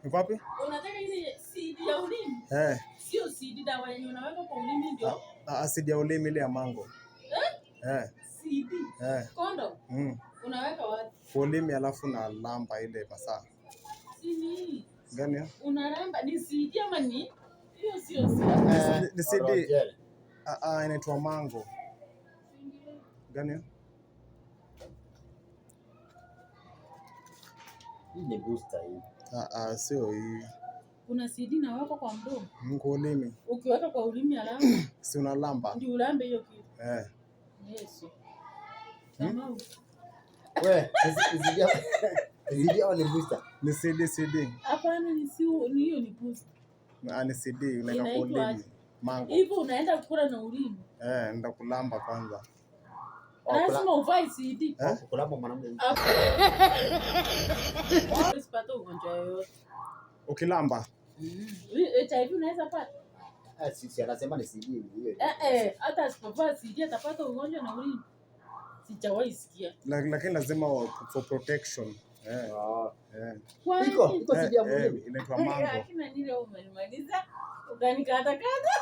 Iko wapi? Unataka ile CD ya ulimi? Eh. Sio CD, dawa yenye unaweka kwa ulimi ndio. Ah, CD ya ulimi ile ya mango. Eh? Eh. CD. Eh. Condom. Unaweka wapi? Kwa ulimi alafu na lamba ile masaa. Si ni. Gani hiyo? Unalamba ni CD ama ni? Hiyo sio CD. Ni CD. Orojel. Ah, ah, inaitwa mango. Gani hiyo? Hii ni booster hii. Ah, ah, sio hii. Kuna CD naweka kwa mdomo. Kwa ulimi. Ukiweka kwa ulimi alafu Si unalamba. ndio ulambe hiyo kitu. Eh. Yesu. Kamau. We, ni CD au ni booster? Ni CD CD. Hapana, ni sio ni hiyo ni booster. Ah, ni CD unaweka kwa Inaitwa ulimi. aje? Mango. Hivyo unaenda kukula na ulimi. Eh, nenda kulamba kwanza. Oh, kula- Lazima uvae CD. Eh? Kulamba mwanaume. Usipate ugonjwa yoyote. Ukilamba. HIV unaweza pata. Ah, si anasema ni CD hiyo. Eh eh, hata asipovaa CD atapata ugonjwa na ulimi. Sijawahi sikia. Lakini lazima for protection. Eh. Ah. Eh. Kwani? Iko iko CD ya Eh, ulimi. inaitwa mango. Lakini nile umenimaliza ukanikatakata.